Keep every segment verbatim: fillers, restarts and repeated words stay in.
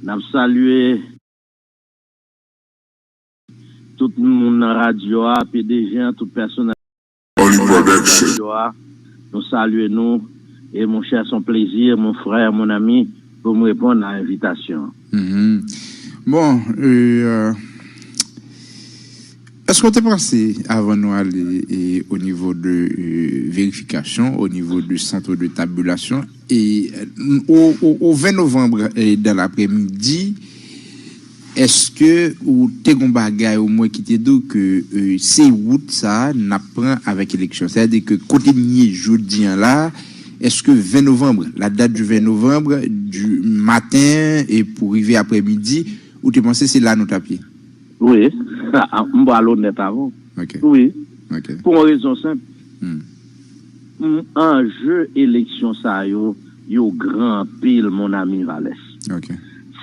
N ap salye tout moun nan radyo a, P D G an, tout pèsonèl Oli Production. Radyo a. Nou salye nou. E monchè, se yon plezi, mon frè, mon ami, pou m reponn a envitasyon an. Mhm. Bon, euh, euh, èske w te panse, avan nou ale, e, o nivo de, euh, verifikasyon, o nivo de centre de tabulation, e, euh, o, o, o ven novanm, e, dan lapremidi, èske ou te gon bagay omwen ki te di w ke, euh, se wout sa a n ap pran avèk eleksyon? Sètadi ke kote n ye jodi an la, èske ven novanm, la date du vingt novembre, du matin e pou rive aprèmidi, ou te panse se la nou t ap ye? Wi. M pral onèt avè w. Ok. Wi. Ok. Pou yon rezon senp. Hmm. M, anje eleksyon sa yo, yo gran anpil, mon ami Valès. Ok.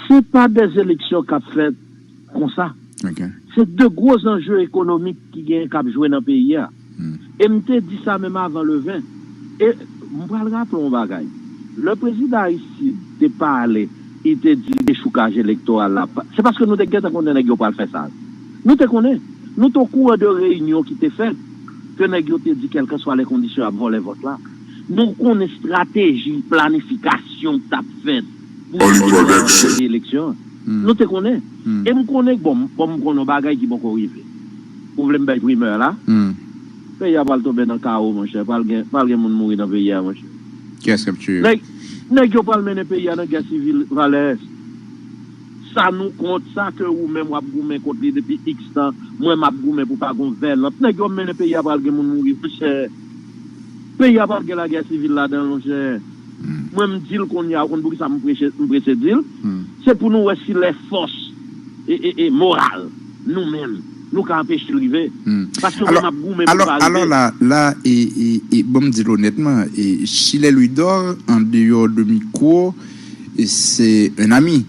Se pa de eleksyon k ap fèt konsa. Ok. Se de gwo anje ekonomik ki gen k ap jwe nan peyi a. Hmm. E m te di sa menm avan le ven. E m pral raple w yon bagay. Lè prezidan Aristide te pale, li te di dechoukaj elektoral la, pa- se paske nou te gentan konnen nèg yo pral fè sa. Nou te konnen. Nou te okouran de reyinyon ki te fèt, ke nèg yo te di kèlkeswa lè kondisyon y ap vòlè vòt la. Nou konnen estrateji planifikasyon k t ap fèt pou Oli Production. Eleksyon an. Hmm. Nou te konnen. Hmm. E m konnen, bon, m- bon, m konnen yon bagay ki poko rive. Ou vle m bay primè la? Hmm. Peyi a pral tonbe nan kawo, monchè. Pral gen, pral gen moun mouri nan peyi a, monchè. Kiyès k ap tiye? Nèg, nèg yo pral mennen peyi a nan gè sivil, Valès. Sa nou kont, sa ke ou menm w ap goumen kont li depi iks tan, mwen m ap goumen pou pa gon vèlans. Nèg yo mennen peyi a pral gen moun mouri, monchè. Peyi a pral gen lagè sivil ladan l, monchè. Hmm. Mwen m di l kounye a, ou konn poukisa m preche, m prese di l? Hmm. Se pou nou wè si lè fòs e, e, e moral nou menm, nou ka anpeche l rive. Hmm. Paske mwen m ap goumen pou l pa rive. Alò, alò la, la, e, e, e, bon, m di l onètman, e, Chilè Louidor, an deyò de mikwo, e, se un ami.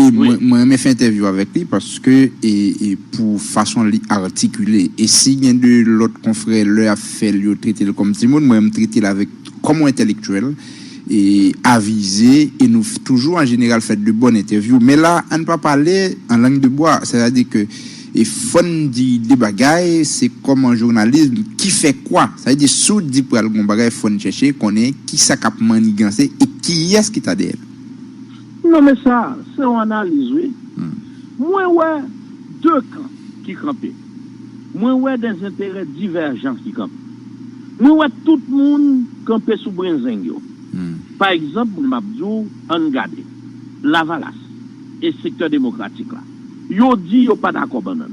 E mwen, mwen renmen fè entèvyou avèk li paske, e, e pou fason li atikile. E si gen de lòt konfrè, lè y ap fè l, yo trete l kòm timoun, mwen, m trete l avèk, kòm yon entèlektyèl, e avize, e nou f- toujou an jeneral fè de bòn entèvyou. Men la, ann pa pale an lang de bwa. Sètadi ke, e fò n di de bagay, se kòman jounalis ki fè kwa. Sa vle di, si w di pral gon bagay, fò n chèche konnen kisa k ap manniganse e kiyès ki ta dèyè l. Non, men sa, se yon analiz, wi. Hmm. Mwen wè de kan ki kanpe. Mwen wè de enterè divèjan ki kanpe. Mwen wè tout moun kanpe sou brenzeng yo. Hmm. Pa egzanp, m ap di w, ann gade Lavalas e sektè demokratik la. Yo di yo pa dakò bannann.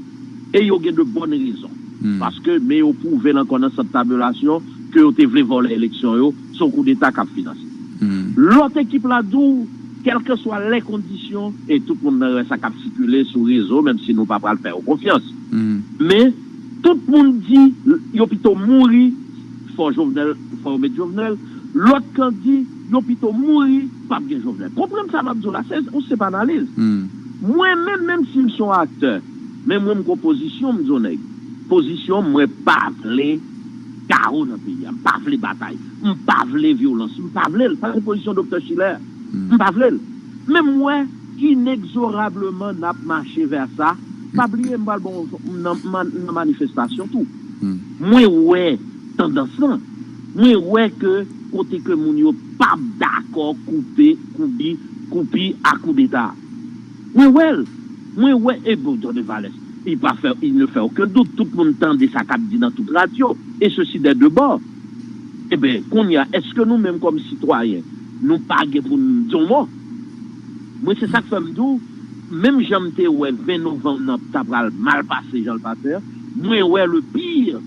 E yo gen de bòn rezon. Hmm. Paske, men yo pwouve l ankò nan sant tabilasyon ke yo te vle vòlè eleksyon yo, se yon koudeta k ap finanse. Hmm. Lòt ekip la di w, kèlkeswa lè kondisyon, e tout moun nan wè sa k ap sikile sou rezo, menm si nou pa pral fè yo konfyans. Hmm. Men, tout moun di, yo pito mouri, fò Jovenel, fò yo met Jovenel. Lòt kan di, yo pito mouri, p ap gen Jovenel. Konprann sa m ap di w la, se yon senp analiz. Hmm. Mwen menm, menm si m se yon aktè, men mwen m gon pozisyon, m di yon nèg. Pozisyon m, mwen pa vle kawo nan peyi a. M pa vle batay. M pa vle vyolans. M pa vle l. Sa se pozisyon Doktè Schiller. Hmm. M pa vle l. Men m wè, inegzorableman, n ap mache vè sa. Pa bliye, m pral bon nan, man- nan manifestasyon tou. Hmm. Mwen wè tandans lan. Mwen wè ke kote ke moun yo p ap dakò koupe, koubi, koupi a koudeta. Mwen wè l. Mwen wè, e bon, Johnny Valès, il pa fait, il ne fait aucun doute. Tout moun tande sa k ap di nan tout radyo. E sesi dè de bò. Eben, kounye a, èske nou menm kòm sitwayen, nou pa gen pou n di yon mo? Mwen, se sa k fè m di w, menm jan m te wè ven novanm nan ta pral mal pase jan l pase a, mwen wè le pire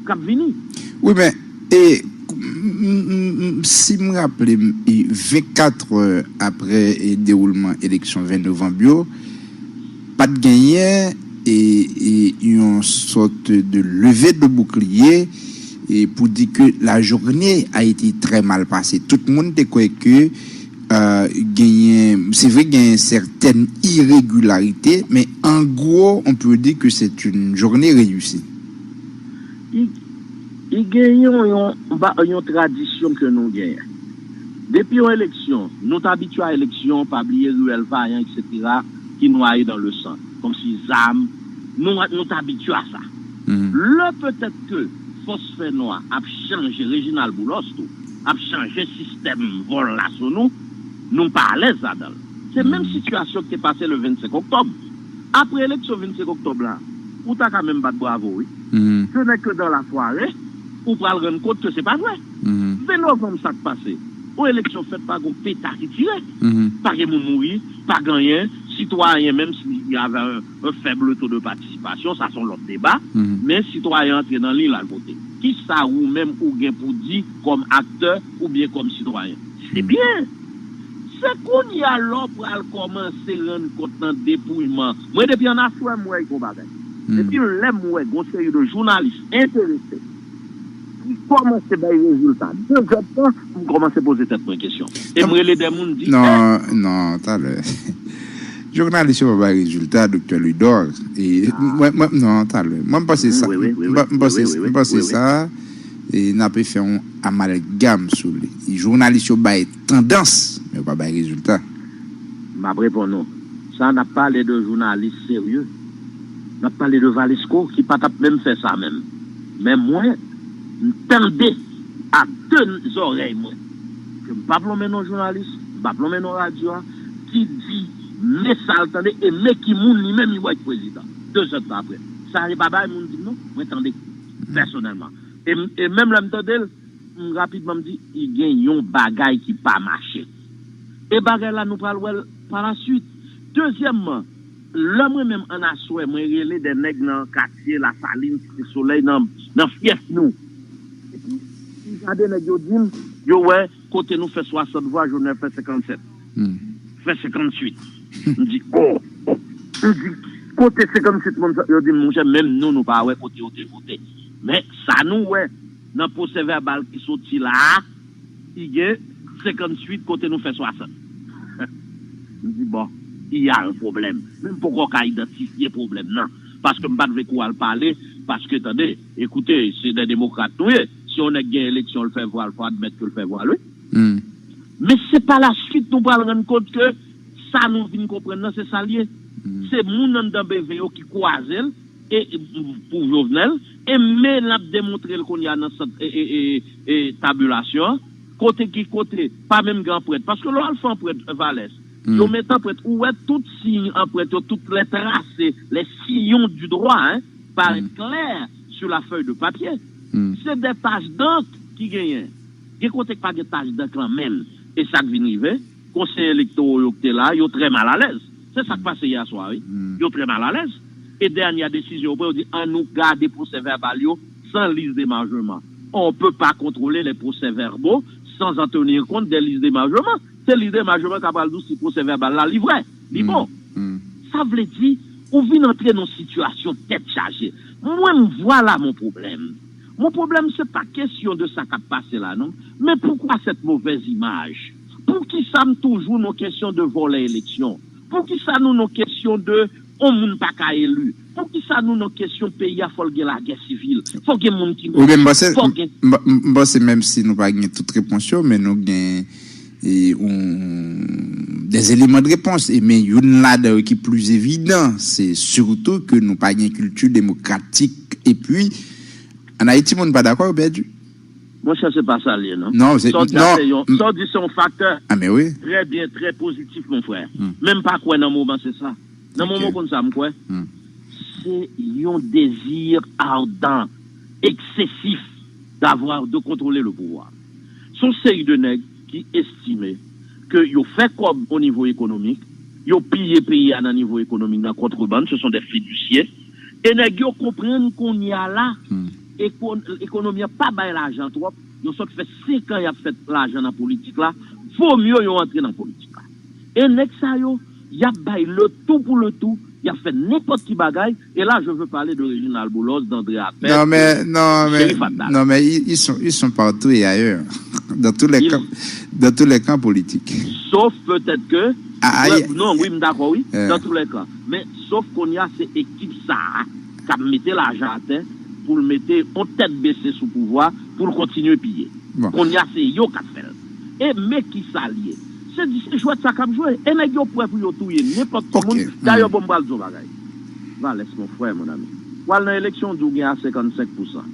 k ap vini. Wi, men, e, m- m- m- si m raple m, e, vennkat è apre, e, dewoulman eleksyon ven novanm yo, pa t genyen, e, e, yon sòt de leve de boukliye, e, pou di ke la journée a été très mal passée. Tout moun te kwè ke, e, genyen, se vre genyen sètèn iregilarite, men an gwo, on peut dire que c'est une journée réussie. Li, li genyen yon, yon, ba- yon tradisyon ke nou genyen. Depi yon eleksyon, nou t abitye a eleksyon, pa bliye riyèl Vayan, etsetera, ki nwaye dan le san. Kòmsi zam, nou, nou t abitye a sa. Lè petèt ke fòs fè nwa ap chanje, Reginald Boulos tou, ap chanje sistèm vòl la sou nou, nou pa alèz ladan l. Se menm sitiyasyon ki te pase le vennsenk oktòb. Apre eleksyon vennsenk oktòb la, ou ta ka menm bat bravo, wi. Se nèg ke dan la sware, ou pral rann kont ke se pa vre. Ven novanm sa k pase. Yon eleksyon fèt pa gon peta ki tire. Pa gen moun mouri, pa gen anyen. Sitwayen, menm si y avè un, un faible taux de participation, sa se yon lòt deba. Men sitwayen antre nan liy, l al vote. Kisa ou menm ou gen pou di kòm aktè oubyen kòm sitwayen? Se byen. Se kounye a lè w pral kòmanse rann kont nan depouyman. Mwen, depi annaswè, m wè yon bagay. Depi lè m wè gon seri de jounalis enterese ki kòmanse bay rezilta de zèdtan, m kòmanse poze tèt mwen kesyon. E m rele de moun, di, eh, non, non, talè. Jounalis yo pa bay rezilta, Doktè Louidor. E mwen, mwen, non, talè. Mwen, m panse sa, m pa- m panse, m panse sa, e n ape fè yon amalgam sou li. Jounalis yo bay tandans, men yo pa bay rezilta. M ap reponn ou. Sa n ap pale de jounalis serye. N ap pale de Valesco ki pa t ap menm fè sa menm. Men mwen, m tande ak de zòrèy mwen, ke m p ap lonmen non jounalis, m p ap lonmen non radyo a, ki di men sa l tande e men ki moun li menm li wè k prezidan. De zèdtan apre. Sa se pa bagay moun di m non, mwen tande pèsonèlman. E, e menm lè m tande l, m rapidman m di, i gen yon bagay ki pa mache. E bagay la nou pral wè l pa la swit. Dezyèmman, lè mwen menm annaswè, mwen rele de nèg nan katye Lasalin, Site Solèy, nan, nan fyèf nou. Epi, m gade nèg yo di m, yo wè kote nou fè swasant vwa, Jovenel fè senkannsèt. Fè senkannswit. M di, oh, oh. M di, kote senkannswit moun sa? Yo di m, monchè, menm nou, nou pa wè kote yo te vote. Men sa nou wè nan pwosè vèbal ki soti la a, i gen senkannswit kote nou fè swasant. M di, bon, il y a un problème. Men m poko ka idantifye pwoblèm nan. Paske m pa t vle kou al pale, paske, tande, ekoute, se de demokrat nou ye. Si yon nèg gen eleksyon, l fè vwa l, fò admèt ke l fè vwa l, wi. Men se pa la swit nou pral rann kont ke sa nou vin konprann nan, se sa l ye. Se moun anndan B V yo ki kwaze l, e, e, pou Jovenel, e men l ap demontre l kounye a nan sant, e, e, e, e, tabilasyon an, kote ki kote, pa menm gen anprent. Paske lè w al fè anprent, Valès, yo met anprent, ou wè tout siy anprent yo, tout les traces, les sillons du droit, hein, paraît clair sur la feuille de papier. Se de tach dank ki genyen. Gen kote k pa gen tach dank lan menm. E sa k vin rive, konseye elektoro yo ki te la, yo trè malalèz. Se sa k pase yè swa, wi. Yo trè malalèz. E dènyè desizyon yo pran, yo di, ann nou gade pwosè vèbal yo san liste d'émargement. On peut pas contrôler les procès-verbaux sans en tenir compte des listes d'émargement. Se liste d'émargement k ap pral di w si pwosè vèbal la, li vrè, li bon. Sa vle di, ou vin antre nan sitiyasyon tèt chaje. Mwen, m, voilà mon problème. Mon problème, c'est pas question de sa k ap pase la, non. Mais pourquoi cette mauvaise image? Poukisa m toujou nan kesyon de vòlè eleksyon? Poukisa nou nan kesyon de yon moun pa ka eli? Poukisa nou nan kesyon peyi a fò l gen lagè sivil? Fò gen moun ki mouri. Fò gen... M panse menm si nou pa gen tout repons yo, men nou gen e, yon, des éléments de réponse. E, men youn ladan yo ki plis evidan, se sitou ke nou pa gen kilti demokratik. Epi, ann Ayiti, moun pa dakò, yo pèdi. Monchè, se pa sa l ye, non. Non, se, sa w di a, non, se yon, sa w di, se yon faktè trè byen, trè pozitif, mon frè. Men m pa kwè nan moman se sa. Nan moman konn sa, m kwè. Se yon dezi ardan, eksesif, d'avoir, de contrôler le pouvoir. Se yon seri de nèg ki estime ke yo fè kòb o nivo ekonomik, yo piye peyi a nan nivo ekonomik, nan kontrebann, ce sont des fiduciaires. E nèg yo konprann kounye a la, eko-, ekonomi an pa bay lajan twòp, yo sot fè senk an y ap fè lajan nan politik la, vo mye yo antre nan politik la. E nèg sa yo, y ap bay le tout pour le tout, y ap fè nenpòt ki bagay, e la, je veux parler de Reginald Boulos, d'André Apert, non, mais, non, mais, Chérif Attal. Non, mais ils, ils sont, ils sont partout et ailleurs. Dans tous les camps, dans tous les camps politiques. Sof petèt ke, non, wi, m dakò, wi, dans tous les camps. Men, sof kounye a, se ekip sa a k ap mete lajan atè pou l mete yon tèt bese sou pouvwa, pou l kontinye piye. Kounye a, se yo k ap fè l. E men kisa l ye. Se di se jwèt sa k ap jwe. E nèg yo prè pou yo touye nenpòt ki moun. Dayè, bon, m pral di w yon bagay. Valès, mon frè, mon ami. W al nan eleksyon, w di w gen a senkannsenk pousan.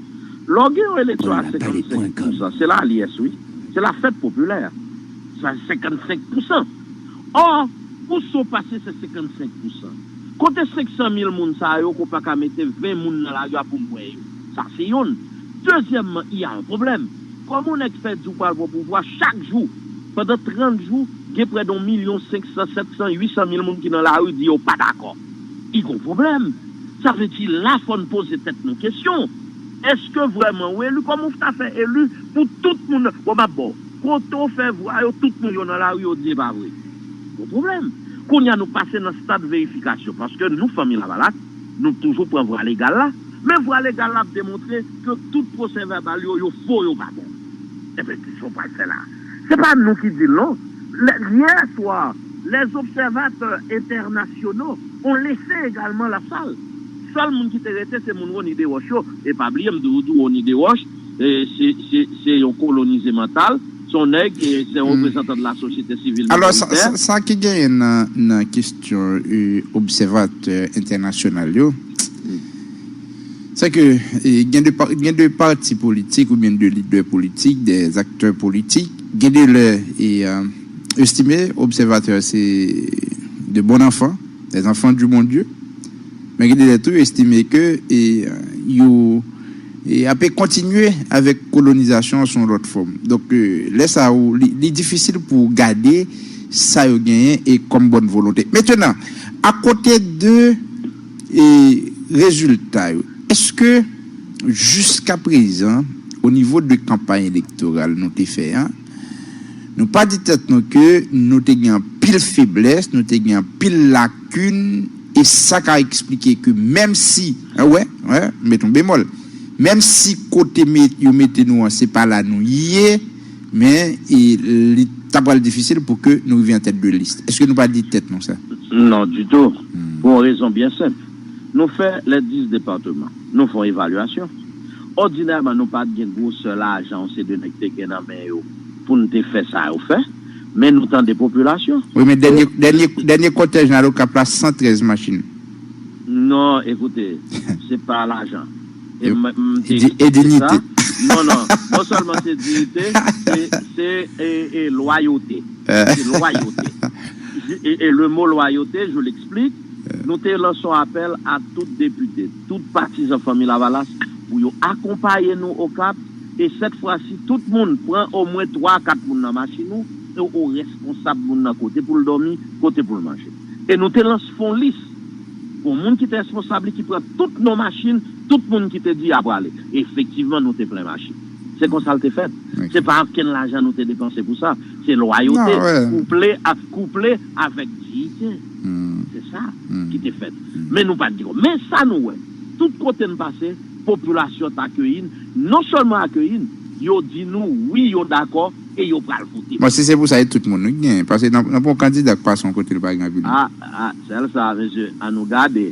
Lè w gen yon eleksyon a senkannsenk pousan, se lalyès, wi. Se lafèt popilè. Sa senkannsenk pousan. Ò, pou sa w pase se senkannsenk pousan. Kote senk san mil moun sa yo ke w pa ka mete ven moun nan lari a pou m wè yo? Sa se youn. Dezyèmman, il y a un problème. Kòman yon nèg fè di w pral pran pouvwa chak jou, pandan trant jou, gen prè de yon milyon senk san, sèt san, uit san mil moun ki nan lari di yo pa dakò? I gon pwoblèm. Sa vle di la fò n poze tèt nou kesyon. Èske vrèman w eli? Kòman w ta fè eli pou tout moun nan? Bon, m ap ba w. Kote w fè vwa yo, tout moun yo nan lari yo di e pa vre. Gon pwoblèm. Kounye a nou pase nan stad verifikasyon, paske nou, Fanmi Lavalas, nou toujou pran vwa legal la. Men vwa legal la ap demontre ke tout pwosè vèbal yo, yo fo, yo pa bon. Ebyen, kisa w pral fè la? Se pa nou ki di l non. Lè, yè swa, les observateurs internationaux ont laissé également la salle. Sèl moun ki te rete, se moun Rony Desroches yo. E pa bliye, m toujou di w Rony Desroches, e, se, se, se yon kolonize mantal. Se yon nèg, e, se yon reprezantan de la sosyete sivil minorite. Alò, sa, sa, sa ki genyen nan, nan kesyon, e, obsèvatè entènasyonal yo, se ke, e, gen de pa-, gen de pati politik oubyen de lidè politik, de aktè politik, gen de lè, e, e, estime obsèvatè se de bon enfants, des enfants du bon Dieu. Men gen de lè tou, yo estime ke, e, yo, e, ape kontinye avèk kolonizasyon sou yon lòt fòm. Donk, e, lè sa a, ou, li, li difisil pou w gade sa yo genyen e kòm bòn volonte. Mentenan, akote de, e, rezilta yo, èske jiskaprezan, o nivo de kanpay elektoral nou te fè a, nou pa di tèt nou ke nou te gen anpil feblès, nou te gen anpil lakin, e sa ka eksplike ke menm si, a, wè, wè, m met yon bemòl, menm si kote met, yo mete nou an, se pa la nou ye, men, e, li ta pral difisil pou ke nou rive an tèt de lis. Èske nou pa di tèt nou sa? Non, ditou. Pou yon rezon byen senp. Nou fè les dix départements. Nou fè yon evalyasyon. Òdinèman, nou pa t gen gwosè lajan yon seri de nèg te gen nan men yo pou n te fè sa yo fè. Men nou tande popilasyon. Wi, men dènye, dènye, dènye kòtèj nan Okap la, san trèz machin. Non, ekoute, se pa lajan. E m, m te eksplike sa. Non, non. Non sèlman se diyite, se, se, e, e, lwayote. Se lwayote. E, e le mot loyauté, je l'explique, nou te lanse yon apèl a tout depite, tout patizan Fanmi Lavalas pou yo akonpaye nou Okap, e sèt fwa si tout moun pran omwen twa, kat moun nan machin ou, e ou responsab moun nan kote pou l dòmi, kote pou l manje. E nou te lanse fon lis pou moun ki te responsab li ki pran tout non machin, tout moun ki te di y ap prale. Efektivman, nou te plen machin. Se konsa l te fèt. Se pa okenn lajan nou te depanse pou sa. Se lwayote kouple a, kouple avèk diyite. Se sa ki te fèt. Men nou pa t gen. Men sa nou wè, tout kote n pase, popilasyon t akeyi n. Non sèlman akeyi n, yo di nou wi, yo dakò e yo pral vote. Bon, si se pou sa, e tout moun nou gen. Paske nan, nan pran kandida k pase yon kote, li pa gen anpil moun. A, a, sèl sa, mesye, ann nou gade.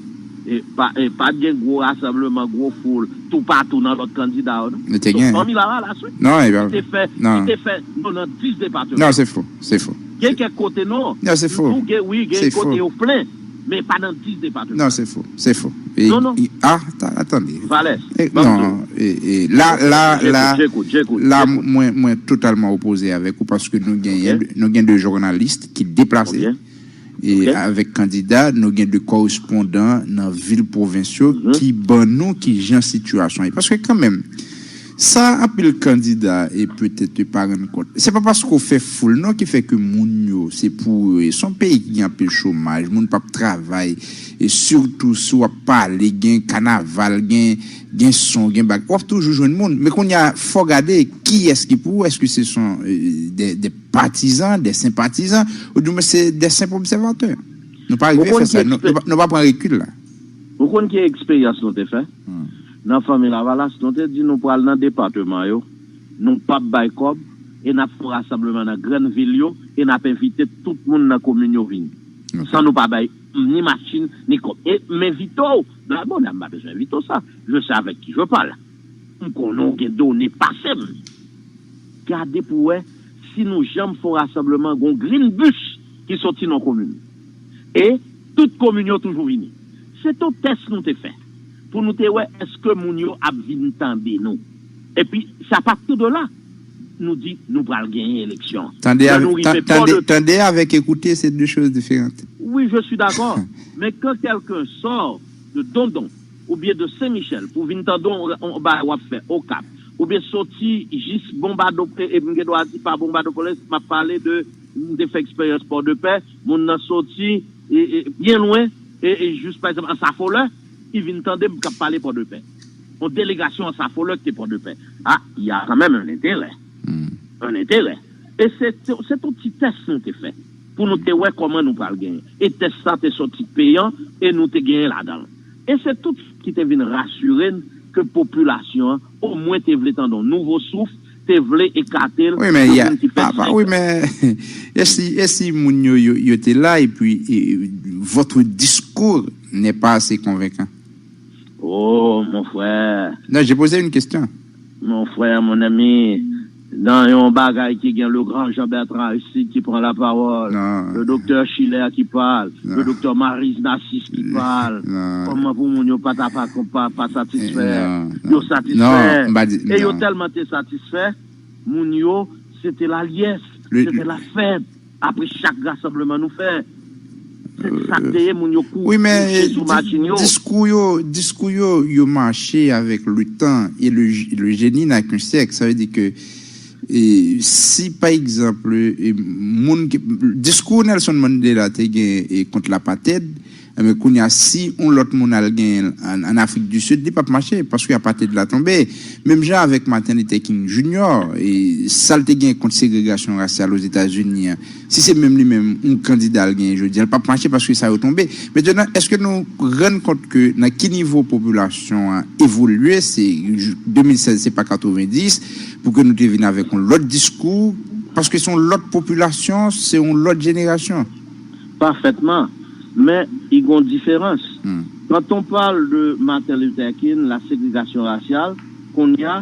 E pa, e pa t gen gwo rasanbleman, gwo foul, toupatou nan lòt kandida yo, non. Li te gen. Fanmi Lavalas, wi. Non, e pa. Ki te fè, ki te fè, non, nan dis depatman. Non, se fo, se fo. Gen kèk kote, non. Non, se fo. Ou gen, wi, gen kote yo plen, men pa nan dis depatman. Non, se fo, se fo. E, non, non. E, a, ta, atann. Valès, e, non, e, e, la, la, la, la, mwen, mwen totalman opoze avèk ou paske nou genyen, nou gen de jounalis ki deplase. E avèk kandida, nou gen de korespondan nan vil pwovens yo ki ban nou kijan sitiyasyon ye. Paske kanmenm, sa anpil kandida e petèt yo pa rann kont. Se pa paske w fè foul non ki fè ke moun yo, se pou yo ye. Se yon peyi ki gen anpil chomaj, moun p ap travay, e sitou si w ap pale, gen kanaval, gen, gen son, gen bag. W ap toujou jwenn moun. Men kounye a, fò w gade kiyès ki pou ou, èske se son, e, de, de patizan, de senpatizan, oudimwen se de senp obsèvatè. Nou pa rive fè sa, nou, nou pa, nou pa pran rekil la. Ou konn ki eksperyans nou te fè? Nan Fanmi Lavalas, nou te di nou pral nan depatman yo, nou p ap bay kòb, e n ap fè yon rasanbleman nan grann vil yo, e n ap envite tout moun nan komin yo vini. San nou pa bay ni machin, ni kòb. E m envite w, Black Bonheur, m pa bezwen envite w sa. Je sais avec qui je parle. M konnen w gen done pase m. Gade pou w wè si nou janm fè yon rasanbleman, gon grenn bis ki soti nan komin. E tout komin yo toujou vini. Se t on tès nou te fè pou nou te wè èske moun yo ap vin tande nou. Epi, se apati de la, nou di nou pral genyen eleksyon. Tande, tande, tande avèk ekoute, se de choz diferan. Oui, je suis d'accord. Men quand quelqu'un sort de Dondon oubyen de Sen Michèl pou vin tande yon bagay w ap fè Okap, oubyen soti jis Bonbado, e m gen dwa di pa Bonbado Pòdepè, m ap pale de, m te fè eksperyans Pòdepè, moun nan soti byen lwen, e jis pa egzanp Ansafolè, li vin tande m k ap pale Pòdepè. Yon delegasyon Ansafolè ki te Pòdepè. A, y a kanmenm yon enterè. Yon enterè. E se t on ti tès nou te fè pou nou te wè kòman nou pral genyen. E tès sa te sòti peyan e nou te genyen ladan l. E se tout sa ki te vin rasire n ke popilasyon an omwen te vle tande yon nouvo souf, te vle ekate l de moun ki fè sèk. Wi, men e si, e si moun yo, yo, yo te la, epi votre discours n'est pas assez convaincant? Oh, mon frère. Non, j'ai posé une question. Mon frère, mon ami, dans yon bagay ki gen le grand Jean Bertrand Aristide qui prend la parole, le docteur Schiller qui parle, le docteur Maryse Narcisse qui parle, kòman pou moun yo pa ta pa, pa, pa satisfè? Yo satisfè. E yo tèlman te satisfè, moun yo, se te lalyès, se te lafèt. Apre chak rasanbleman nou fè, se sa k te ye, moun yo kou, kouche sou machin yo. Diskou yo, diskou yo, yo mache avèk le tan e le, le génie n'a qu'un siècle. Sa vle di ke, e, si pa egzanp, e, moun ki, diskou Nelson Mandela te gen, e, kont lapated, Ebyen, kounye a, si yon lòt moun al genyen l ann, ann Afrik di Sid, li p ap mache, paske apartheid la tonbe. Menm jan avèk Martin Luther King Junior, e sa l te gen kont segregasyon rasyal Ozetazini an, si se menm li menm yon kandida l genyen jodi a, l p ap mache paske sa yo tonbe. Mentnan, èske nou rann kont ke nan ki nivo popilasyon an evolye, se de mil sèz, se pa katrevenndis, pou ke nou te vin avèk yon lòt diskou, paske se yon lòt popilasyon, se yon lòt jenerasyon. Pafètman. Men, i gon diferans. Quand on parle de Martin Luther King, la ségrégation raciale, kounye a,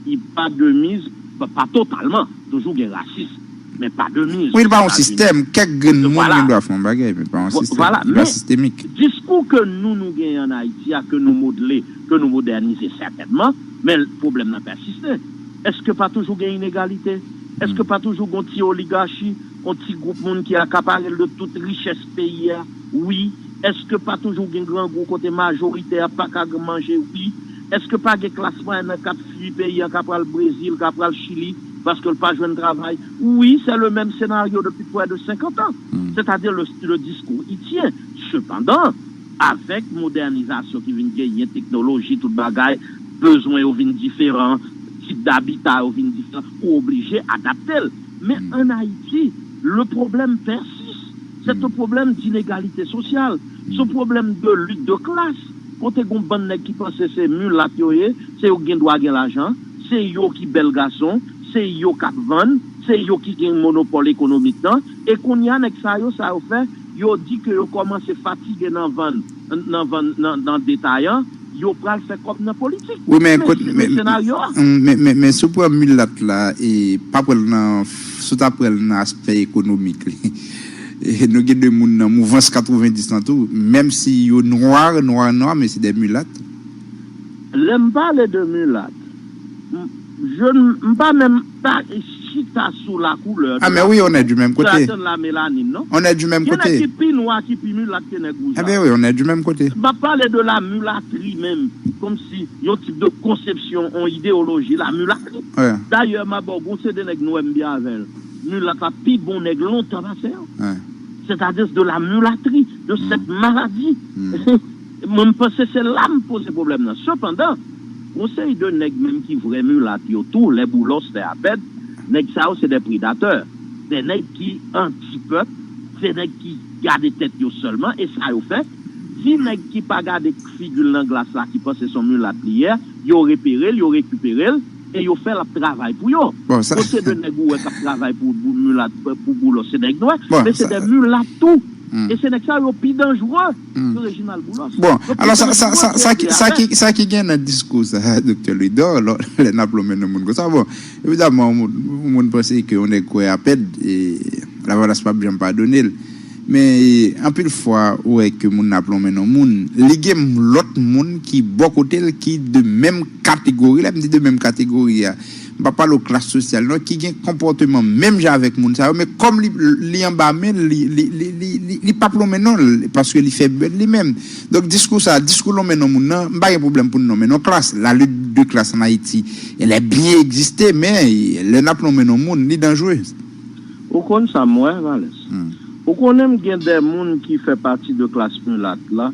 i pa de mise, pa, pa totalman. Toujou gen rasis, men pa de mise. Wi, li pa yon sistèm. Kèk grenn moun gen dwa fè yon bagay, men pa yon sistèm. Li pa sistemik. Diskou ke nou, nou genyen ann Ayiti a, ke nou modle, ke nou modènize sètènman, men pwoblèm nan pèsiste. Èske pa toujou gen inegalite? Èske pa toujou gen yon ti oligachi, yon ti gwoup moun ki akapare l de tout richès peyi a? Wi. Èske pa toujou gen grangou kote majorite a pa ka manje? Wi. Èske pa gen klas mwayèn nan k ap fui peyi a, k ap pral Brezil, k ap pral Chili, paske l pa jwenn travay? Wi, c'est le même scénario depuis près de cinquante ans. C'est-à-dire le, le discours, il tient. Sepandan, avèk modènizasyon ki vin genyen, teknoloji, tout bagay, bezwen yo vin diferan, tip dabita yo vin diferan, ou oblije adapte l. Men ann Ayiti, le problème persiste. C'est un problème d'inégalité sociale. Se yon pwoblèm de lit de klas. Kote gon bann nèg ki panse se milat yo ye, se yo ki gen dwa gen lajan, se yo ki bèl gason, se yo k ap vann, se yo ki gen monopòl ekonomik lan. E kounye a, nèg sa yo, sa yo fè, yo di ke yo kòmanse fatige nan vann, nan vann, nan, nan detayan, yo pral fè kòb nan politik. Wi, men men, men, men, men si w pran milat la, e pa pran l nan, si w ta pran l nan aspè ekonomik li, e nou gen de moun nan mouvans katrevenndis lan tou, menm si yo nwa, nwa, nwa, men se de milat. Lè m pale de milat, m, je n, m pa menm pa chita sou la couleur de la peau, pou atann la mélanine, non. On est du même côté. Gen nèg ki pi nwa, ki pi milat ke nèg wouj la. Eh ben oui, on est du même côté. M ap pale de la mulatterie menm, kòmsi yon tip de konsepsyon, yon ideyoloji, la mulatterie. Dayè, m ap ba w gon seri de nèg nwè m byen avè l. Milat la pi bon nèg lontan pase yo. Sètadi de la mulatterie, de cette maladie. Mwen, m panse se la m poze pwoblèm nan. Sepandan, gon seri de nèg menm ki vrè milat yo tou, les Boulos, les Abed, nèg sa yo se de predatè. De nèg ki anti-pèp, se nèg ki gade tèt yo sèlman, e sa yo fè. Ti nèg ki pa gade figi l nan glas la, ki panse se yon milat li ye, yo repere l, yo rekipere l, e yo fè l ap travay pou yo. Bon, sa... Kote de nèg ou wè k ap travay pou, pou milat, pou Boulos, se nèg nwè, bon, men se de milat tou. E se nèg sa yo pi danjere ke Reginald Boulos. Bon, alò, sa, sa, sa, sa, ki, sa, ki, sa ki gen nan diskou sa, Doktè Louidor, lè, lè n ap lonmen non moun konsa, bon, evidaman, yon moun, yon moun panse ke yon nèg kwè a pèd, e Lavalas p ap janm padone l. Men, e, anpil fwa, ou wè ke moun nan ap lonmen non moun, li gen lòt moun ki bò kote l, ki de menm kategori, lè m di de menm kategori a, m pa pale w klas sosyal non, ki gen konpòteman menm jan avèk moun sa yo, men kòm li, li anba men l, li, li, li, li, li, li p ap lonmen non l, paske li fè bèd li menm. Donk, diskou sa, diskou lonmen non moun nan, m pa gen pwoblèm pou n nonmen non klas. La lutte de classe en Haïti, elle a bien existé, men lè n ap lonmen non moun, li danjere. Ou konn sa m wè, Valès? Ou konnen m gen de moun ki fè pati de klas milat la,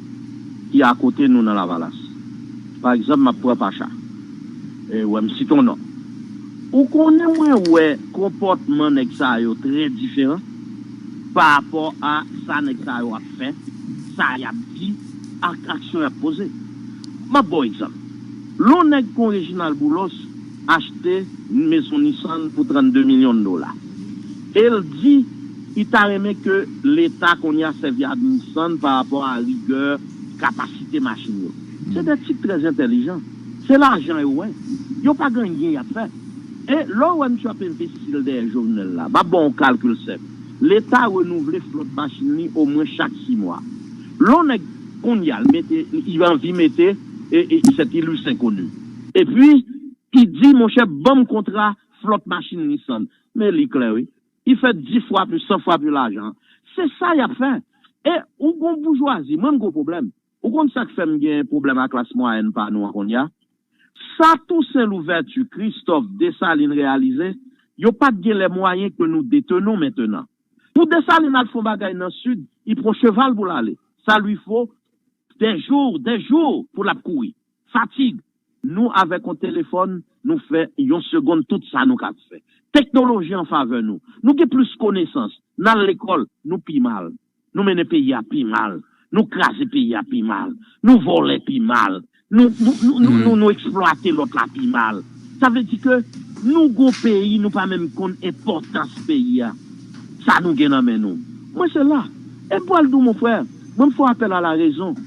ki akote nou nan Lavalas. Pa egzanp, m ap pran Pacha. E, wè, m site yon non. Ou konnen mwen wè konpòtman nèg sa yo trè diferan pa rapò a sa nèg sa yo ap fè, sa y ap di, ak aksyon y ap poze. M ap ba w egzanp. Lè yon nèg kon Reginald Boulos achte Maison Nissan pou trannde milyon dola, e l di li ta renmen ke Leta kounye a sèvi ak Nissan pa rapò a rigè kapasite machin yo. Se de tip trè entèlijan. Se lajan yo wè. Yo pa gen anyen y ap fè. E lè w wè misye ap envesti l dèyè Jovenel la, m ap ba w yon kalkil senp. Leta renouvle flòt machin li omwen chak sis mwa. Lè yon nèg kounye a, l mete, li anvi mete, e, e, sèt Ilus enkoni. Epi, li di, monchè, ban m kontra flòt machin Nissan. Men li klè, wi. Li fè dis fwa plis, san fwa plis lajan. Se sa y ap fè. E ou gon boujwazi, mwen m gon pwoblèm. Ou konn sa k fè m gen pwoblèm ak klas mwayèn pa nou an kounye a? Sa Toussaint Louverture, Christophe, Desalin reyalize, yo pa t gen lè mwayen ke nou detenons mentenan. Pou Desalin al fè yon bagay nan Sid, li pran cheval pou l ale. Ça lui faut des jours, des jours pou l ap kouri. Fatig. Nou avèk yon telefòn, nou fè yon segonn tout sa nou ka fè. Teknoloji an favè nou. Nou gen plis konesans. N al lekòl, nou pi mal. Nou mennen peyi a pi mal. Nou kraze peyi a pi mal. Nou vòlè pi mal. Nou, nou, nou, nou, nou, nou eksplwate lòt la pi mal. Sa vle di ke nou gon peyi, nou pa menm konn enpòtans peyi a. Sa nou gen nan men nou. Mwen se la. E m pral di w, mon frè, mwen m fè apèl a la rezon.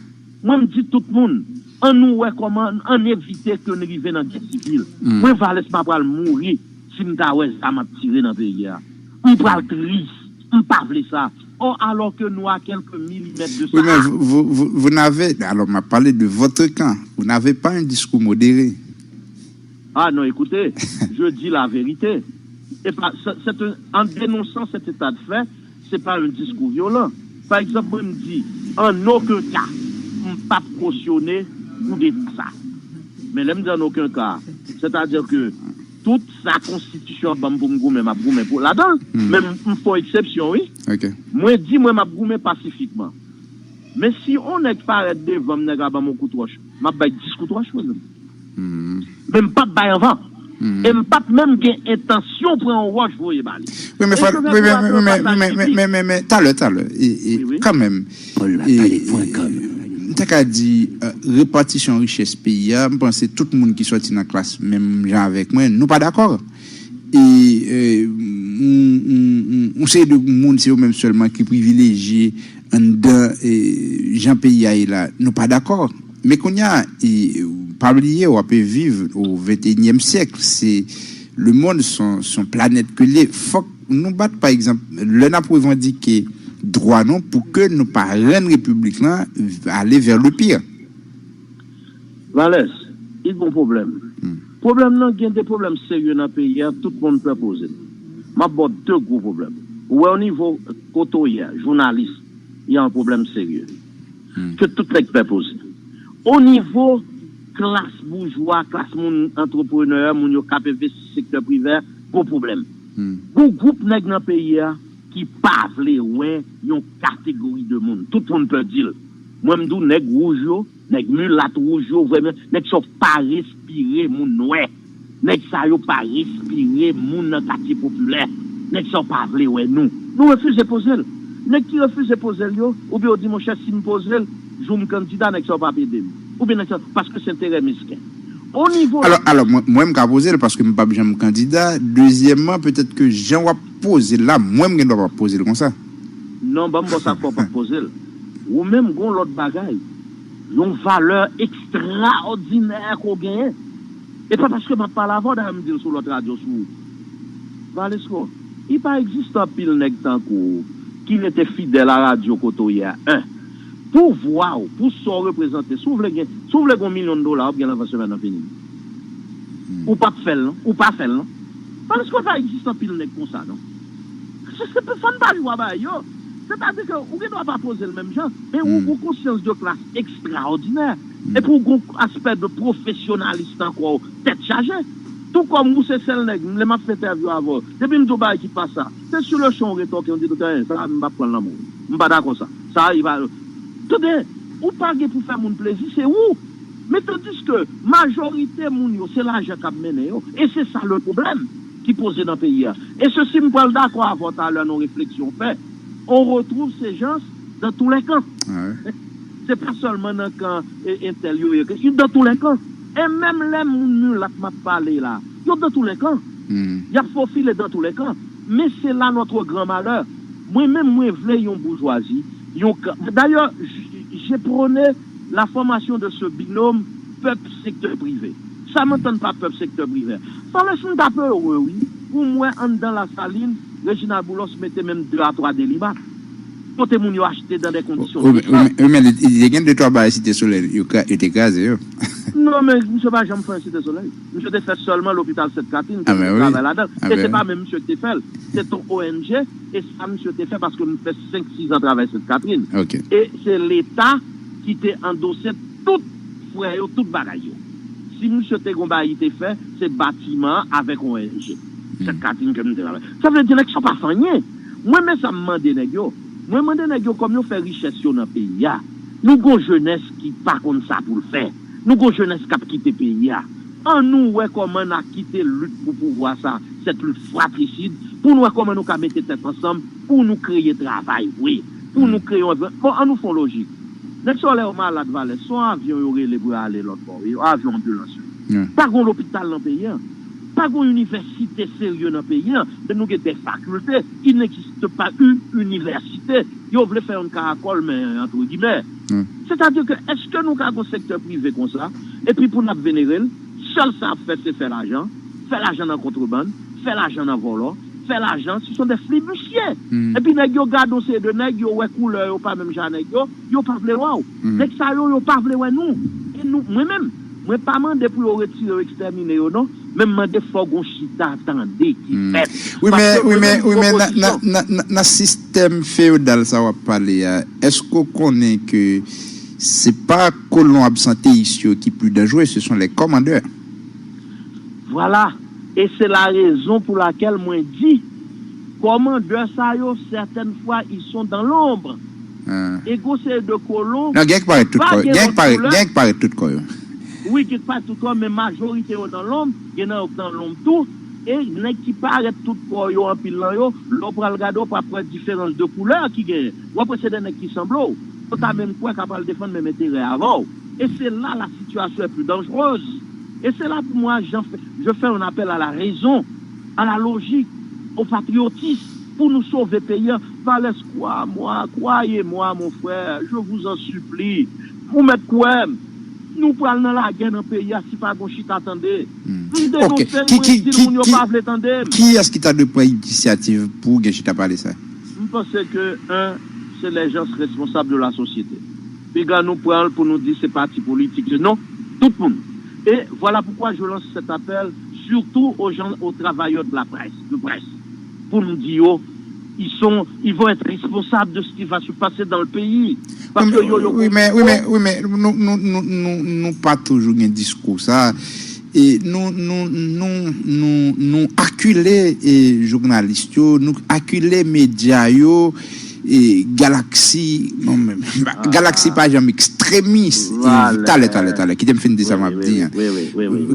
Mwen m di tout moun, ann nou wè kòman, ann evite ke n rive nan gè sivil. Mwen, Valès, m pa pral mouri si m ta wè zam ap tire nan peyi a. M pral tris. M pa vle sa. Or, alors que nous à quelques millimètres de ça. Oui, mais vous, vous, vous, vous n'avez, alors, on m'a parlé de votre camp. Vous n'avez pas un discours modéré. Ah non, écoutez, je dis la vérité. Et pas, c'est, c'est un, en dénonçant cet état de fait, c'est pas un discours violent. Par exemple, mwen m di, en aucun cas, m p ap kosyone koudeta sa. Men lè m di en aucun cas, c'est-à-dire que tout sa konstitisyon ap ban m pou m goumen, m ap goumen pou ladan l. Men m, m fè eksepsyon, wi. Mwen di mwen m ap goumen pasifikman. Men si on nèg parèt devan m, nèg la ban m yon kout wòch, m ap bay dis kout wòch, mwen menm. Men m p ap bay anvan. E m p ap menm gen entansyon pran yon wòch voye ba li. Wi, men, men, men, men, men, talè, talè, e, e, kanmenm, e, e, m ta ka di, e, repatisyon richès peyi a, m panse tout moun ki sòti nan klas menm jan avèk mwen, nou pa dakò. E, e, yon, yon, yon, yon seri de moun, se yo menm sèlman ki privilejye anndan, e, jan peyi a ye la, nou pa dakò. Men kounye a, e, pa bliye, w ap viv au vingt et unième siècle. Se, le monde, se yon, se yon planèt ke l ye. Fòk nou bat, pa egzanp, lè n ap revandike dwa nou, pou ke nou pa rann repiblik lan ale vers le pire. Valès, li gon pwoblèm. Pwoblèm nan, gen de pwoblèm serye nan peyi a, tout moun pè poze l. M ap ba w de gwo pwoblèm. Ou wè, o nivo kote w ye a, jounalis, y a un problème sérieux. Ke tout nèg pè poze. O nivo klas boujwa, klas moun antreprenè, moun yo k ap envesti sektè privè, gon pwoblèm. Gon gwoup nèg nan peyi a ki pa vle wè yon kategori de moun. Tout moun pè di l. Mwen, m di w, nèg wouj yo, nèg milat wouj yo, vrèman, nèg sa yo pa respire moun nwè. Nèg sa yo pa respire moun nan katye popilè. Nèg sa yo pa vle wè nou. Nou refize poze l. Nèg ki refize poze l yo, oubyen yo di, monchè, si m poze l, jou m kandida, nèg sa yo p ap ede m. Oubyen nèg sa yo, paske se enterè mesken. O nivo... Alò, alò, mwen, mwen, m ka poze l paske m p ap janm kandida. Dezyèmman, petèt ke jan w ap poze l la, mwen, m gen dwa p ap poze l konsa. Non, ban m ba w sa k fè w p ap poze l. Ou menm, gon lòt bagay. Yon valè ekstraòdinè ke w genyen. E pa paske m ap pale avè w, dayè m di l sou lòt radyo sou ou. Valesco, li pa egziste anpil nèg tankou w ki rete fidèl a radyo kote w ye a. En, pou vwa w, pou sa w reprezante, si w vle gen, si w vle gen yon milyon dola, w ap gen l anvan semèn nan fini. Ou p ap fè l, non. Ou pa fè l, non. Valesco, pa egziste anpil nèg konsa, non. Se, se pou fò n pa jwe bagay yo. Sètadi ke ou gen dwa pa poze l menm jan, men ou gon konsyans de klas ekstraòdinè. Epi ou gon aspè de pwofesyonalis ankò, tèt chaje. Tou kòm ou se sèl nèg, lè m ap fè entèvyou avè w, depi m di w bagay ki pa sa, se sou le champ ou retòke, ou di, "Doktè, sa a, m p ap pran l nan men w. M pa dakò sa. Sa a, li pa," Tande, ou pa gen pou fè moun plezi, se ou. Men tandiske majorite moun yo, se lajan k ap mennen yo. E se sa le pwoblèm ki poze nan peyi a. E sesi, m pral dakò avè w talè nan yon refleksyon w fè. On retrouve ces gens dans tous les camps. Se pa sèlman nan kan e, entèl yo ye, dans tous les camps. E menm lè moun milat m ap pale la, yo dans tous les camps. Y ap fofile dans tous les camps. Men se la notre grand malheur. Mwen menm, mwen vle yon boujwazi, yon kan. Dayè, j- j'ai prôné la formation de ce binôme pèp sektè prive. Sa m antann pa pèp sektè prive. Sa lè si m t ap ere, wi, pou m wè anndan Lasalin, Reginald Boulos mete menm de a twa Delimat. Kote moun yo achte dans des conditions. Wi, men- wi, men- wi, men li li te gen de twa bagay Site Solèy, yo kra- yo te kraze yo. Non, men misye pa janm fè yon Site Solèy. Misye te fè sèlman lopital Sent Katrin, ke misye travay ladan l. E se pa menm misye ki te fè l. Se t on O N G, e sa misye te fè paske m fè senk, sis an travay Sent Katrin. E se Leta ki te andose tout frè yo, tout bagay yo. Si misye te gon bagay li te fè, se batiman an avèk O N G. Sent Katrin ke m te travay. Sa vle di nèg sa pa fè anyen. Mwen, men sa m mande nèg yo. Mwen mande nèg yo kòm yo fè richès yo nan peyi a. Nou gon jenès ki pa konn sa pou l fè. Nou gon jenès k ap kite peyi a. Annou wè kòman n a kite lit pou pouvwa sa, cette lutte fratricide, pou n wè kòman nou ka mete tèt ansanm, pou nou kreye travay vre, pou nou kreye yon... Bon, annou fè yon lojik. Nèg sa yo lè yo malad, Valè, se yon avyon yo rele pou yo ale lòt bò, wi, yon avyon anbilans, wi. Pa gon lopital nan peyi a. Pa gon inivèsite serye nan peyi a. Men nou gen des facultés, il n'existe pas une université. Yo vle fè yon karakòl, men entre guillemets. Sètadi ke èske nou ka gon sektè prive konsa, epi pou n ap venere l, sèl sa ap fè se fè lajan, fè lajan nan kontrebann, fè lajan nan vòlò, fè lajan, ce sont des flibustiers. Epi nèg yo gade yon seri de nèg, yo wè koulè yo pa menm jan nèg yo, yo pa vle wè w. Nèg sa yo, yo pa vle wè nou. E nou, mwen menm, mwen pa mande pou yo retire yo, ekstèmine yo, non. Men m mande fò gon chita tande ki fèt. Wi, men, wi, men, wi, men nan, nan, nan, nan, nan sistèm feyodal sa w ap pale a, èske w konnen ke se pa kolon absanteyis yo ki pli danjere, ce sont les commandeurs. Vwala. E se la rezon pou lakèl mwen di, kòmandè sa yo, sètèn fwa, ils sont dans l'ombre. E gon seri de kolon, non, gen k parèt tout kò yo. Gen k parèt, gen k parèt tout kò yo. Wi, gen k parèt tout kò, men majorite yo nan lonb, gen nan yo k nan lonb tou. E nèg ki parèt tout kò yo, anpil nan yo, lè w pral gade, w pa pran diferans de koulè ki genyen. W ap wè se de nèg ki sanble w. Yo ta menm kwè ka pral defann menm enterè avè w. Et c'est là la situation est plus dangereuse. Et c'est là pour moi, j'en fais- je fais un appel à la raison, à la logique, au patriotisme, pou nou sove peyi a. Valès, crois-moi, croyez-moi, mon frère, je vous en supplie. Ou mèt kwè m, nou pral nan lagè nan peyi a si pa gon chita tande. M denonse l, mwen di l, moun yo pa vle tande m. Kiyès ki ta dwe pran inisyativ pou gen chita pale sa? M panse ke, un, c'est les gens responsables de la société. Piga nou pran l pou nou di se pati politik, non, tout moun. Et voilà pourquoi je lance cet appel surtout aux gens, aux travailleurs de la presse, de presse, pou nou di yo, ils sont, ils vont être responsables de ce qui va se passer dans le pays. Paske yo, yo... Wi, men, wi, men, wi, men nou, nou, nou, nou, nou pa toujou gen diskou sa. E nou, nou, nou, nou, nou akile, e, jounalis yo, nou akile medya yo, e, Galaxy, non, men, Galaxy pa janm ekstremis. E, talè, talè, talè, kite m fin di sa m ap di an.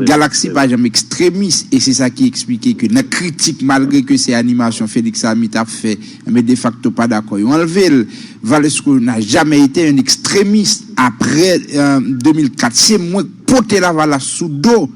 Galaxy pa janm ekstremis, e se sa ki eksplike ke nan kritik, malgre ke se animasyon Félix Lamy t ap fè, men defakto pa dakò, yo anlve l. Valesco n'a jamais été un extrémiste après, euh, deux mille quatre. Se mwen k pote Lavalas sou do.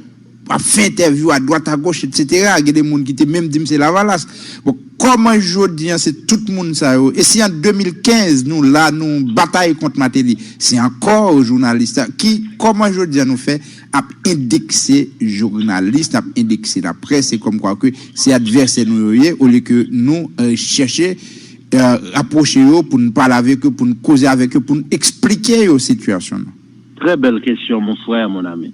ap fè entèvyou adwat agoch, etsetera. Gen de moun ki te menm di m se Lavalas. Bon, kòman jodi a se tout moun sa yo? E si an de mil kenz nou la, nou batay kont Martelly, se ankò jounalis sa ki, kòman jodi a nou fè ap endekse jounalis, n ap endekse laprès, se kòmkwa ke se advèsè nou yo ye, olye ke nou eh, chèche eh, apwoche yo, pou n pale avèk yo, pou n koze avèk yo, pou n eksplike yo sitiyasyon nou? Très belle question, mon frère, mon ami.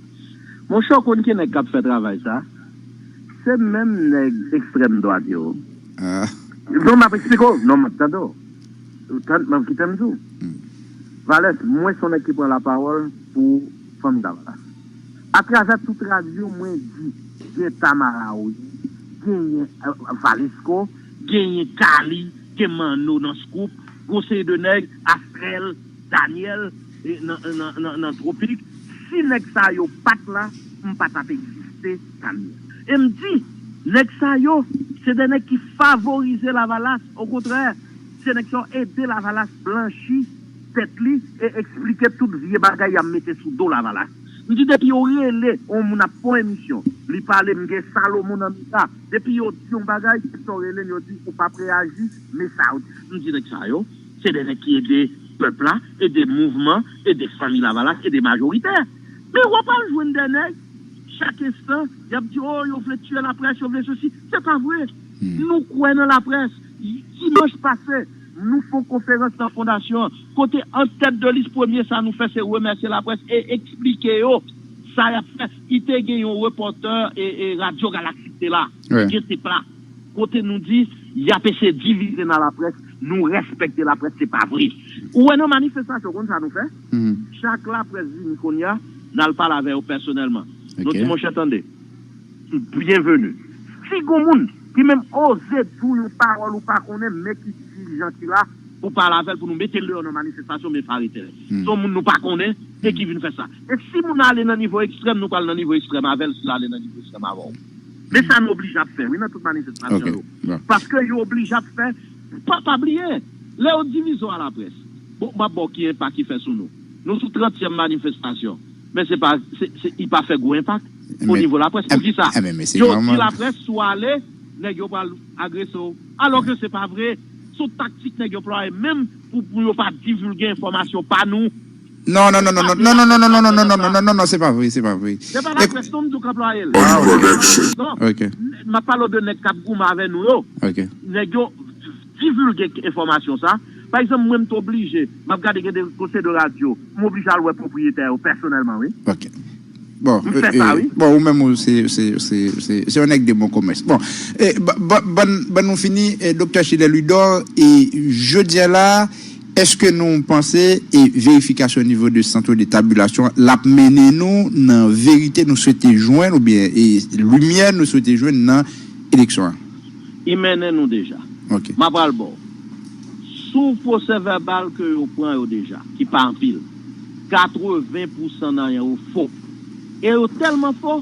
Monchè, w konn ki nèg k ap fè travay sa? Se menm nèg ekstrèm dwat yo. Ah. Non, m ap eksplike w. Non, m ap tande w. Ou tann, m ap kite m di w. Hmm. Valès, mwen se yon nèg ki pran lapawòl pou fanmi Lavalas. Atravè tout radyo, mwen di, gen Tamara Roger, genyen eh, Valesco, genyen Kali, gen Manno nan Scoop, gon seri de nèg, Astrèl, Daniel, eh, nan, nan, nan, nan Tropik. Si nèg sa yo pa t la, m pa t ap egziste, Daniel. E m di, nèg sa yo, se de nèg ki favorize Lavalas, okontrè, se nèg sa yo ede Lavalas blanchi tèt li e eksplike tout vye bagay y ap mete sou do Lavalas. M di depi yo rele yon moun ap fè yon emisyon, li pale, m gen Salomon nan mitan, depi yo di yon bagay, se sa yo rele m, yo di ou p ap reyaji, men sa yo di. M di nèg sa yo, se de nèg ki ede pèp la, ede mouvman, ede fanmi Lavalas, ede majoritè. Men w ap al jwenn de nèg, chak enstan, y ap di, o, yo vle tiye laprès, yo vle sesi. Se pa vre. Hmm. Nou kwè nan laprès. Dimanch pase, nou fè yon konferans nan fondasyon an, kote an tèt de lis premye sa nou fè se remèsye laprès e eksplike yo sa y ap fè. I te gen yon repòtè e, e Radyo Galaksi ki te la, Wi. Gen tip la. Kote nou di, y ap eseye divize nan laprès, nou respekte laprès, se pa vre. Ou wè nan manifestasyon, konn sa nou fè? Mhm. Chak laprès vini kounye a, n al pale avè yo pèsonèlman. Nou Ok. Di, monchè, tande, byenveni. Si gon moun ki menm oze di w yon pawòl ou pa konnen, men ki dirijan ki la pou pale avè l, pou nou mete l deyò nan manifestasyon, men fò arete l. Hmm. Se yon moun nou pa konnen e ki vin fè sa. E si moun nan ale nan nivo ekstrèm, nou pral nan nivo ekstrèm avè l, si l ale nan nivo ekstrèm avè w. Men sa nou oblije ap fè, wi, nan tout manifestasyon Ok. yo. Bon. Paske yo oblije ap fè, pa, pa bliye, lè yo divize w a laprès. Bon, m ap ba w ki enpak li fè sou nou. Nou sou trantyèm manifestasyon. Men se pa, se, se, li pa fè gwo enpak o Men, nivo laprès. Pou ki sa? Ebyen, men se Yo di nòmal. Laprès, si w ale, nèg yo pral agrese w. Alò ke se pa vre. Se yon taktik nèg yo plwaye menm pou, pou yo pa divilge enfòmasyon pa nou. Non, non, non, non, non, non, non, non, non, non, non, non, non, non, non, se pa vre, se pa vre. Se pa E- laprès non m di w k anplwaye l. Are you production? Non. Ok. M ap pale w de nèg k ap goumen avè nou yo. Ok. Nèg yo divilge enfòmasyon sa. Pa egzanp, mwen m t oblije, m ap gade gen de konsèy de radyo, m oblije al wè pwopriyetè yo pèsonèlman, wi. Ok. Bon, M fè e, sa, e, wi. Bon, ou menm ou se, se, se, se, se yon nèg de bon komès. Bon, e, ba- ba- ban, ban nou fini, e, Doktè Schiller Louidor, e, jodi a la, èske nou panse, e, verifikasyon nivo de sant de tabilasyon, l ap mennen nou nan verite nou swete jwenn, oubyen, e, limyè nou swete jwenn nan eleksyon an? Li mennen nou deja. Ok. M ap pral ba w. Sou pwosè vèbal ke yo pran yo deja, ki pa anpil, katreven pousan nan yo fo. E yo tèlman fo,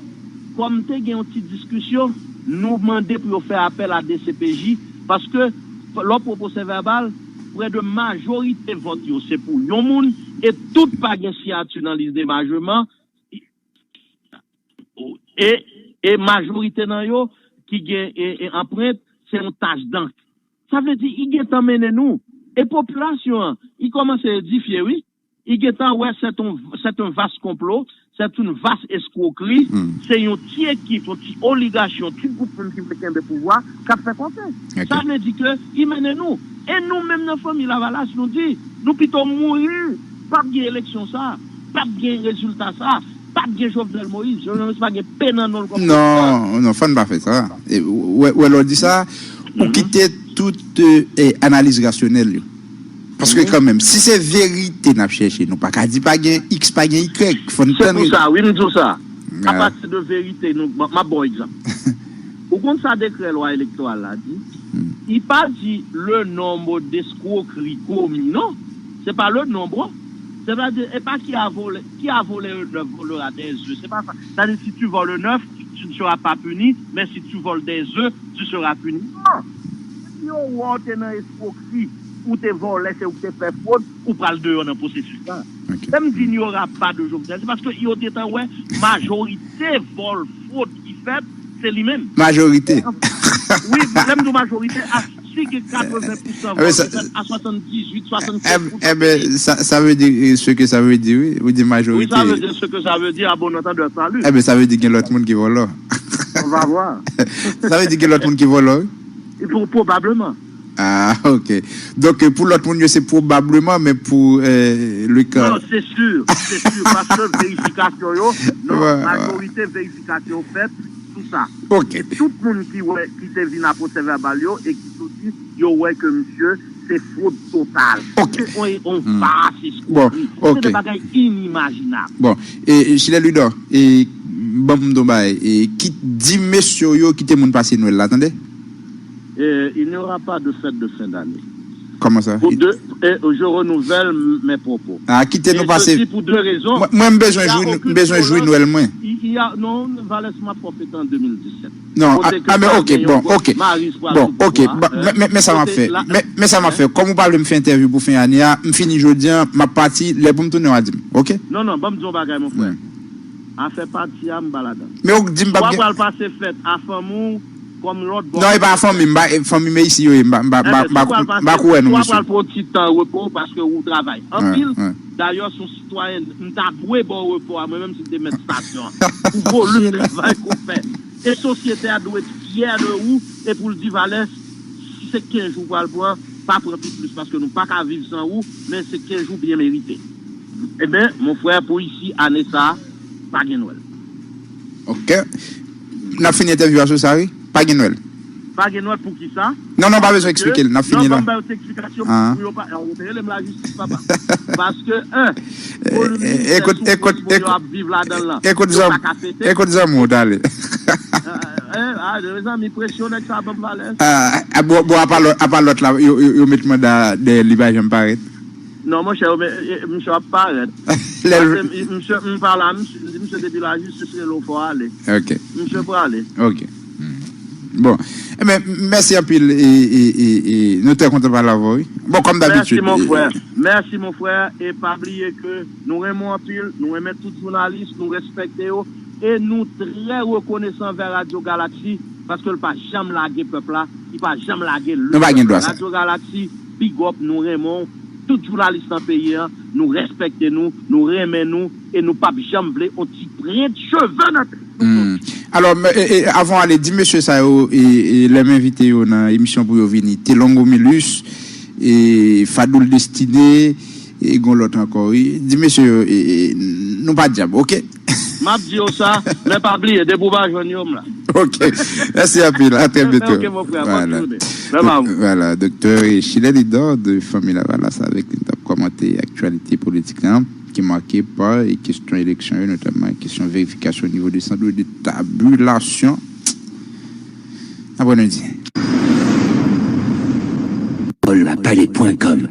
kòm te gen yon ti diskisyon, nou mande pou yo fè apèl a D C P J, paske lè w pran pwosè vèbal, prè de majorite vòt yo se pou yon moun, e tout pa gen siyati nan lis demajreman, e, e majorite nan yo ki gen, e, e anprent, se yon tach dank. Sa vle di, li gentan mennen nou. E popilasyon an, li kòmanse edifye, wi. Li gentan wè c'est un, c'est un vaste complot, c'est une vaste escroquerie. Hmm. Se yon ti ekip, yon ti oligachi, yon ti gwoup moun ki vle kenbe pouvwa, k ap fè konsèy. Ok. Sa vle di ke li mennen nou. E nou menm nan fanmi Lavalas, nou di, nou pito mouri, p ap gen eleksyon sa, p ap gen rezilta sa, p ap gen Jovenel Moïse. Jovenel Moïse pa gen P nan non l kòm prezidan. Non, non, fò n pa fè sa. E, wè, wè, lè w di sa, ou Mhm. kite tout, e, analiz rasyonèl yo. Paske Mhm. kanmenm, si se verite n ap chèche, nou pa ka di pa gen X, pa gen Y. Fò n Se tann pou re- sa, wi, m di w sa. A Ah. pati de verite, nou, m, m ap ba w egzanp. Ou konn sa dekrè lwa elektoral la di? Hmm. Li pa di le nombre d'escroqueries commis, non. Se pa le nombre. Sètadi, e pa qui a volé, qui a volé un œuf volera des œufs. Se pa sa. Sa di, si tu voles un œuf, tu ne seras pas puni, mais si tu voles des œufs, tu seras puni. Non. Depi yo wè w te nan eskrokri, ou te vòlè, se ou ki te fè fwod, ou pral deyò nan pwosesis la. Lè m di il n'y aura pas de Jovenel, se paske yo gentan wè majorite vòl, fwod ki fèt, se li menm. Majorite. Wi, lè m di w majorite, a, si gen katreven pousan vòl ki fèt, a swasanndizuit, swasannkèz pousan se li. Eben, sa, sa veut dire ce que ça veut dire, wi. Ou di majorite. Wi, sa vle di ce que ça veut dire, à bon entendeur, salut. Eben, sa vle di gen lòt moun ki vòlò. On va voir. Sa vle di gen lòt moun ki vòlò, wi. Probablement. Ah, ok. Donk, pou lòt moun yo, se probableman, men pou, euh, le ka. Non, se si, se si, paske verifikasyon yo, non, majorite verifikasyon fèt sou sa. Ok. E tout moun ki wè, ki te vin a pwosè vèbal yo e ki soti, yo wè ke misye se fwod total. Ok. Se on, on vas eskri. Bon, ok. Se de bagay inimajinab. Bon, e, e, Chilè Lidò, e, ban m di w bagay, e, ki, di mesye yo kite moun pase Nwèl la, tande? Euh, il n'y aura pas de fête de fin d'année. Comment ça? Pour deux, et je renouvelle mes propos. Ah, kite nou pase. Et ceci pour deux raisons. Mwen, mwen, m bezwen jwi, m bezwen jwi Nwèl mwen. Il y a, non, Valès, m ap fè w fete an de mil disèt. Non, ah, men ok, bon, ok. Bon, ok, men, men sa m ap fè. Men, men sa m ap fè. Kòm ou pa vle m fè entèvyou pou fen ane a, m fini jodi a, m ap pati, lè pou m tounen w a di m, ok? Non, non, ban m di w yon bagay, mon frè. Afè pati a, m pa ladan. Men ou di m p ap gen. Swa pral pase fèt a fanmi w kòm lòt bò. Non, e pa fanmi m, m pa, e fanmi m e isi yo ye, m pa, m pa, m pa, m pa, m pa kou wè nou, mesye. Swa pral pran ti tan repo paske ou travay anpil. Dayè, se yon sitwayen, m ta dwe ba w repo a, mwen menm si m te mèt estasyon an. Pou volim travay ke w fè. E sosyete a dwe fyè de ou e pou l di, Valès, si se kenz jou w pral pran, pa pran pi plis paske nou pa ka viv san ou, men se kenz jou byen merite. Eben, mon frè, pou isi, ane sa a, pa gen Nwèl. Ok. N ap fini entèvyou a sou sa, wi. Pa gen Nwèl. Pa gen Nwèl pou ki sa? Non, non, pa bezwen eksplike l. N ap fini la. Non, ban m ba yo ti eksplikasyon pou yo pa, ou te rele m lajistis, papa. Paske, en, volim misè sou pòs moun yo ap viv ladan l lan, yo pa ka fete. Ekout zanmi w, tande. Ah, mezanmi, presyon nèg sa ban m valè. Ah, bon, bon, apa lòt, apa lòt la, yo, yo, yo met manda dèyè l, li pa janm parèt. Non, monchè, men, e, misye ap parèt. Lè l... Paske misye, m pale a misye, m di misye depi lajistis rele w fò ale. Ok. Misye prale. Ok. Hmm. Bon. Eben, mèsi anpil, e, e, e, e nou trè kontan pale avè w, wi. Bon, kòm dabitid. Mèsi, mon frè. Mèsi, mon frè. E pa bliye ke nou renmen w anpil, nou renmen tout jounalis, nou respekte yo, e nou trè rekonesan anvè Radio Galaxy, paske l pa janm lage pèp la, li pa janm lage lè pèp la. Nou pa gen dwa sa. Radio Galaxy, big up, nou renmen w. Tout jounalis nan peyi an, nou respekte nou, nou renmen nou, e nou p ap janm vle on ti prenn cheve nan tèt nou. Hmm. Alò, m, e, e, avan w ale, di mesye sa yo, e, e, lè m envite yo nan emisyon pou yo vini, Telongo Milus, e, Fadoul Destiné, e, gon lòt ankò, wi. Di mesye yo, e, e, nou pa djab, ok? M ap di yo sa, men pa bliye, depi w pa jwenn yo, m la. Ok. Mèsi anpil. A trè byento. Ok, mon frè. Bòn jounen. Mèm a ou. Voilà, doktè Chilè Lidor de Fanmi Lavalas avèk li t ap kòmante aktyalite politik la, ki make pa e kesyon eleksyon yo, notamman kesyon verifikasyon o nivo de sant de tabilasyon. Apre nou di. Paul Palais point com.